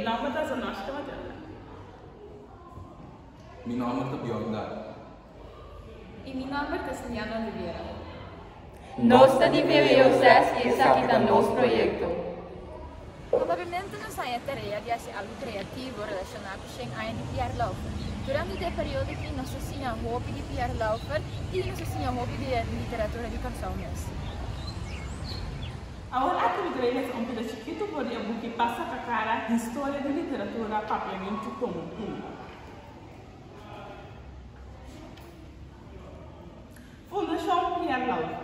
nòmber ta Zanoshka Matilda. Mi nòmber ta Bjorn Dahl. I mi nòmber ta Siliana Oliveira. Nos ta di VWO ses i esaki ta nos proyekto. Probablemente nos haña e tarea di hasi algu kreativo relashoná ku shen aña di Pierre Lauffer. Durante di e periodo aki nos ta siña hopi di Pierre Lauffer i nos ta siña hopi di e literatura di Kòrsou mes. Awor aki mi ta bay lesa un pida chikitu for di e buki Pasa Kakara, Historia di Literatura Papiamentu Komo Un. Fundashon Pierre Lauffer.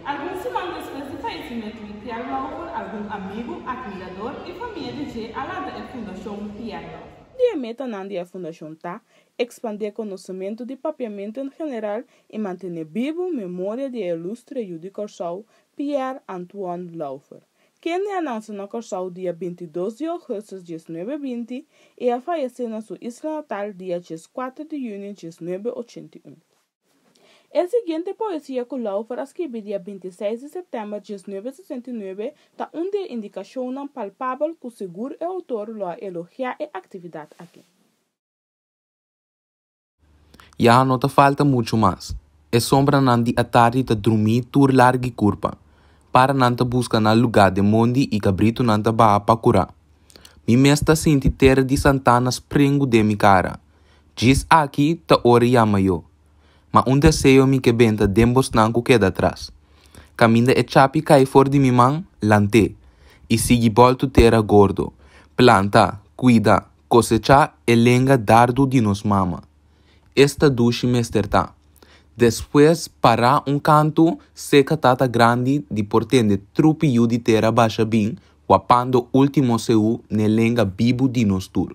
Algun siman despues di fayesimentu di Pierre Lauffer, algun amigu, atmirador i famia di dje a lanta e Fundashon Pierre Lauffer. Di e metanan di e fundashon ta, ekspandé konosementu di papiamentu en general i mantené bibu memoria di e ilustre yu di Kòrsou, Pierre Antoine Lauffer, kende a nanse na Kòrsou dia 22 di ougùstùs 1920 i a fayesé na su isla natal dia 14 di yüni 1981. E siguiente poesia ku Lauffer a skibi dia 26 di sèptèmber 1969 ta un di e indikashonnan palpabel ku sigur e outor lo a elogiá e aktividat akí. Ya no ta falta muchu mas. E sombranan di atardi ta drumí tur larg'i kurpa. Paranan ta buska nan lugá den mondi i kabritunan ta baha pa kurá. Mi mes ta sinti tera di santana sprengu den mi kara. Djis aki ta ora yama yo. Ma un deseo mi ke benta den bosnan ku keda atras. Kaminda e chapi kai for di mi man, lant'é. I sigui bòltu tera gordo. Planta, kuida, Kosechá e lenga dardu di nos mama. Esta dushi mester ta. Despues pará un kantu seka tata grandi di por tende trupi yu di tera basha bin wapando último seú n'e lenga bibu di nos tur.